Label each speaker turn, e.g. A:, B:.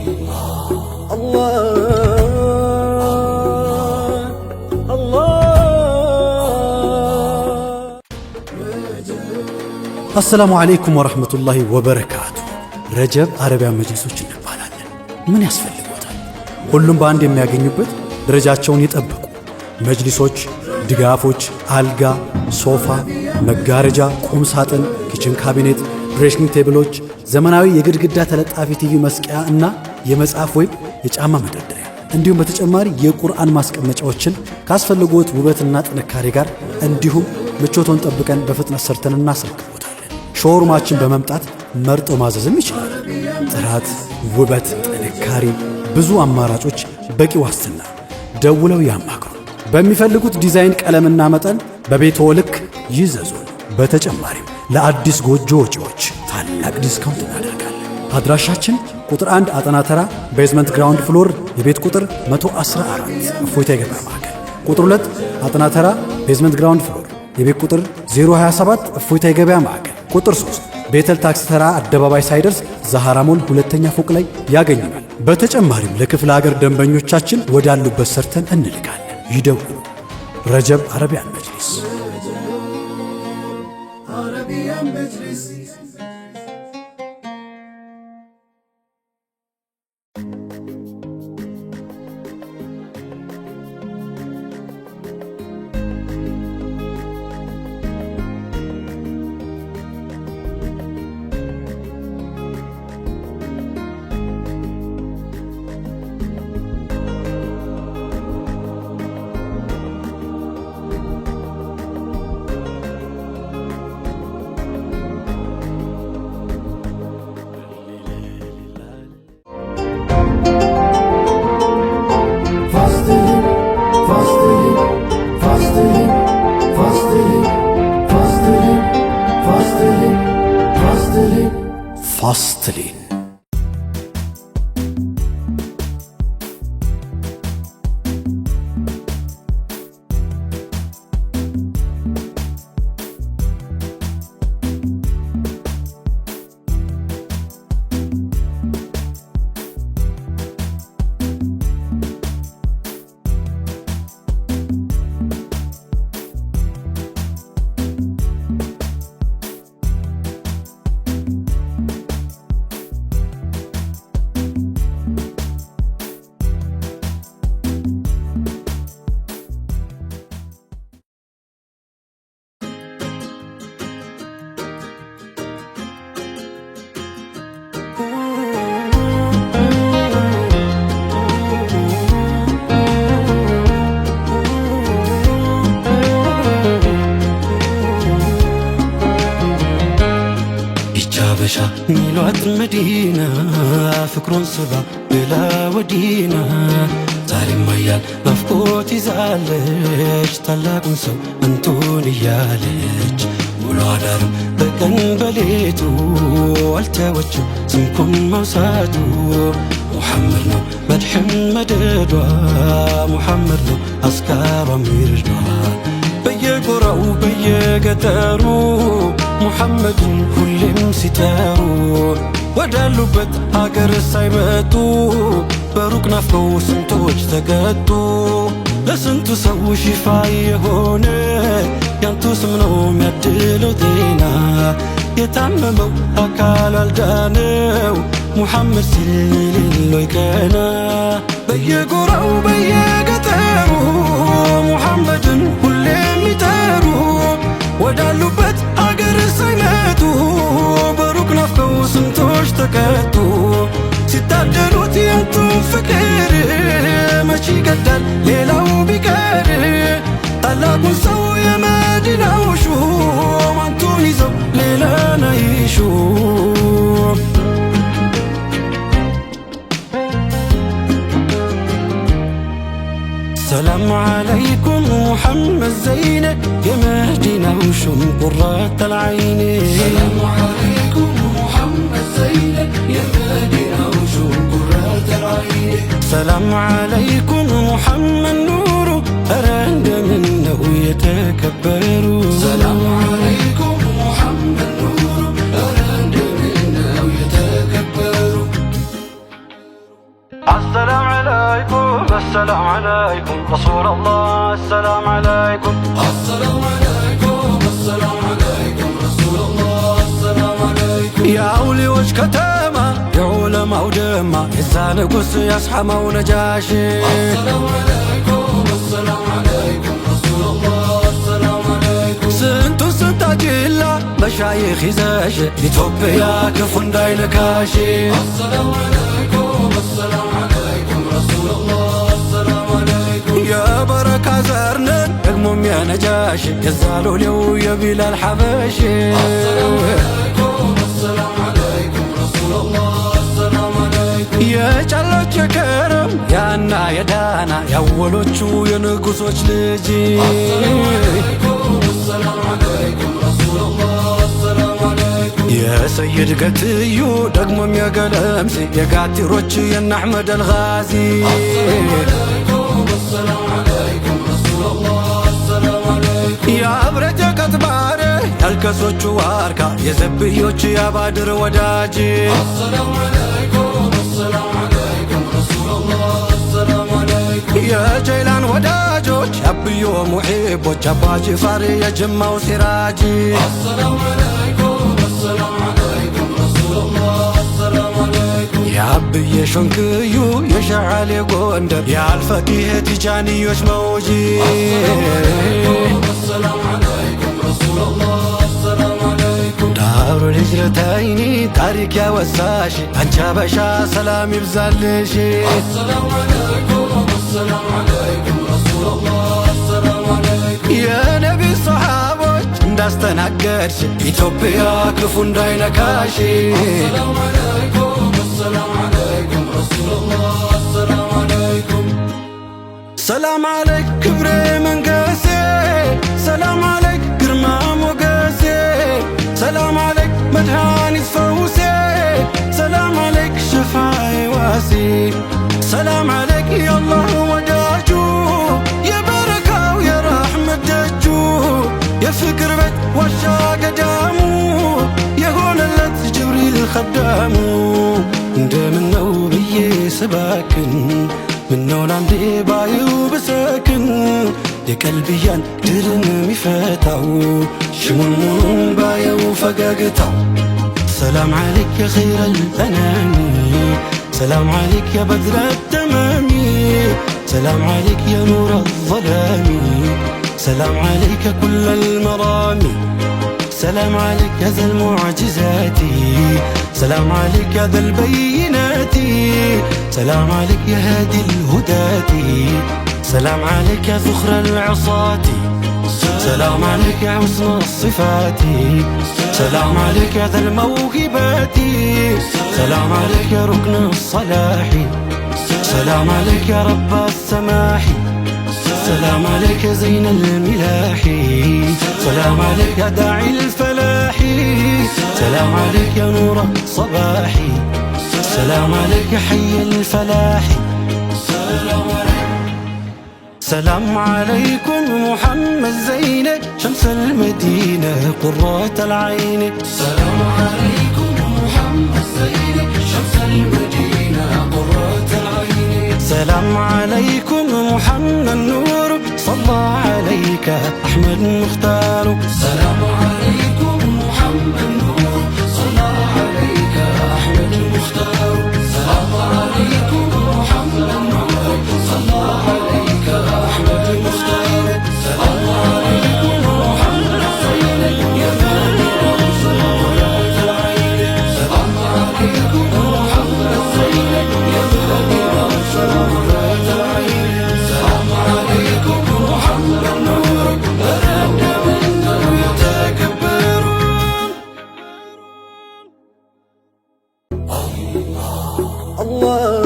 A: الله الله.
B: አሰላሙ አለይኩም ወረሕመቱላሂ ወበረካቱ። ረጀብ አረቢያን መጅሊሶች እንባላለን። ምን ያስፈልጎታል? ሁሉም በአንድ የሚያገኙበት ደረጃቸውን የጠበቁ መጅሊሶች፣ ድጋፎች፣ አልጋ፣ ሶፋ፣ መጋረጃ፣ ቁም ሳጥን፣ kitchen cabinet፣ dressing table ኦች፣ ዘመናዊ የግድግዳ ተለጣፊ ቲቪ መስቂያ እና የመጽሐፍ ወይም የጫማ መደርደሪያ እንዲሁም በተጨማሪ የቁርአን ማስቀመጫዎችን ካስፈልጎት ውበትና ጥንካሬ ጋር እንዲሁም ምቾቶን ጠብቀን በፍጥነት ሰርተን እናስረክቦታለን። Showroom ኣችን በመምጣት መርጦ ማዘዝም ይችላል። ጥራት፣ ውበት፣ ጥንካሬ፣ ብዙ አማራጮች፣ በቂ ዋስትና። ደውለው ያማክሩ። በሚፈልጉት ዲዛይን፣ ቀለምና መጠን በቤትዎ ልክ ይዘዙን። በተጨማሪም ለአዲስ ጎጆ ወጪዎች ታላቅ discount እናደርጋለን። አድራሻችን ቁጥር 1 አጠና ተራ basement ground floor የቤት ቁጥር 114 እፎይታ የገበያ ማዕከል፣ ቁጥር 2 አጠና ተራ basement ground floor የቤት ቁጥር 027 እፎይታ የገበያ ማዕከል፣ ቁጥር 3 ቤተል ታክሲ ተራ አደባባይ ሳይደርስ ዛሃራ ሞል ሁለተኛ ፎቅ ላይ ያገኙናል። በተጨማሪም ለክፍለ ሀገር ደንበኞቻችን ወዳሉበት ሰርተን እንልካለን። ይደውሉ። ረጀብ አረቢያን መጅሊስ።
A: Arabian Mejlis. Fastlane, Fastlane, Fastlane, Fastlane, Fastlane, Fastlane, Fastlane.
B: ፋስትሊን።
C: ይቻ በሻ ሚሏት መዲና ፍቅሩን ስባ ብላ ወዲና ዛሬም አያል ናፍቆት ይዛለች ታላቁን ሰው እንቱን እያለች ውሎ አዳርም በቀን በሌቱ አልተወችም ስምኩን መውሳቱ። ሙሐመድ ነው መድሕም መደዷ፣ ሙሐመድ ነው አስካሯ ሚርዷ። በየጎራው በየገጠሩ ሙሐመድን ሁሌም ሲጠሩ ወዳሉበት ሀገር ሳይመጡ በሩቅ ናፍቀው ስንቶች ተቀጡ። ለስንቱ ሰው ሽፋ የሆነ ያንቱ ስም ነው የሚያድለው ጤና። የታመመው አካል አልዳነው ሙሐመድ ሲል ሌሎይ ቀና። በየጎራው በየገጠሩ ሙሐመድን ሁሌም የሚጠሩ ወዳሉበት አገር ሳይመጡ በሩቅ ናፍቀው ስንቶች ተቀጡ። ሲታደሉት ያንቱን ፍቅር መች ይገዳል ሌላው ቢቀር። ታላቁን ሰው የመዲናው ሹም አንቱን ይዘው ሌላን አይሹም። ሰላም ዓለይኩም ሙሐመድ ዘይነ የመዲናው ሹም ቁረተ ልዓይን። ሰላም ዓለይኩም ሙሐመድ ዘይነ የመዲናው ሹም ቁረተ ልዓይን። ሰላም ዓለይኩም ሙሐመድ ኑሩ ኧረ እንደምን ነው የተከበሩ። ሰላም ዓለይኩም ሙሐመድ ኑሩ ኧረ እንደምን ነው የተከበሩ። السلام عليكم السلام عليكم رسول الله السلام عليكم
A: السلام عليكم السلام عليكم رسول الله السلام عليكم
C: የአውሊዎች ከተማ የዑለማው ደማ የዛ ንጉሥ ያስሐመው ነጃሺ።
A: السلام عليكم السلام عليكم رسول الله السلام عليكم
C: ስንቱን ስንታጅላ መሻይኽ ይዘሽ ኢትዮጵያ ክፉ እንዳይነካሽ።
A: السلام عليكم السلام عليكم رسول الله السلام عليكم
C: የበረካ ዘርነን ደግሞም የነጃሽ የዛ ሎሌው የቢላል ሐበሺ።
A: السلام عليكم السلام عليكم رسول الله السلام عليكم
C: የጫሎች የከረም ያና የዳና ያወሎቹ የንጉሶች ልጅ።
A: السلام عليكم السلام عليكم رسول الله السلام عليكم
C: የሰይድ ገትዩ ደግሞም የገለምሴ የጋቲሮች የነ አሕመድ አልጋዚ።
A: السلام عليكم السلام عليكم رسول الله السلام عليكم
C: የአብረት የቀጥባር ያልከሶቹ ዋርካ የዘብዮች የአባድር ወዳጅ።
A: السلام عليكم السلام عليكم رسول الله السلام عليكم
C: የጀይላን ወዳጆች የአብዮ ሙሒቦች አባ ጅፋር የጅማው ሲራጅ።
A: السلام عليكم السلام عليكم رسول الله السلام عليكم
C: የአብዬ ሾንክዩ የሸዓሌ ጎንደር የአልፈቂህ ቲጃኒዮች መውጂ።
A: السلام عليكم السلام عليكم رسول الله السلام عليكم
C: ዳሩ ልጅረተይኒ ታሪክ ያወሳሽ አንቺ አበሻ ሰላም ይብዛልሽ።
A: السلام عليكم السلام عليكم رسول الله السلام عليكم
C: የነቢ ሰሓቦች እንዳስተናገድሽ ኢትዮጵያ ክፉ እንዳይነካሽ።
A: السلام عليكم السلام عليكم رسول الله السلام عليكم
C: ሰላም አለይክ ክብሬ መንገሴ፣ ሰላም አለይክ ግርማ ሞገሴ፣ ሰላም አለይክ መድኃኒት ፈውሴ፣ ሰላም አለይክ ሽፋይ ዋሲ፣ ሰላም አለይክ የአላህ ወዳጁ የበረካው የራሕመት ደጁ የፍቅር ቤት ዋሻ ገዳሙ የሆነለት ጅብሪል ኸዳሙ። እንደምነው ብዬ ስባክን ምነው ላንዴ ባየው ብሰክን የቀልብያን ድርን የሚፈታው ሽሙንሙኑን ባየው ፈገግታው። ሰላም ዓለይክ يا خير الأنام، سلام عليك يا بدر التمام، سلام عليك يا نور الظلام، سلام عليك كل المرام، سلام عليك يا ذا المعجزات، سلام عليك يا ذا البينات، سلام عليك يا هادي الهداة، سلام عليك يا ذخر العصاة، سلام عليك يا حسن الصفات، سلام عليك يا ذا الموهبات، سلام عليك يا ركن الصلاح، سلام عليك يا رب السماح، سلام عليك يا زين الملاح، سلام عليك يا داعي الفلاح، سلام عليك يا نور الصباح، سلام عليك يا حي الفلاح. سلام عليك سلام عليكم محمد زين شمس المدينة قرة العين.
A: سلام عليكم محمد زين شمس المدينة قرة العين.
C: سلام عليكم محمد نور صلى عليك أحمد مختار.
A: سلام عليكم محمد نور صلى عليك أحمد المختار. سلام عليكم محمد نور صلى عليك أحمد المختار. سلام عليكم محمد زين يا مدينة قرة العين. سلام عليكم محمد زين يا مدينة قرة العين. سلام عليكم محمد نور أنا منه
C: يتكبرون.
A: الله.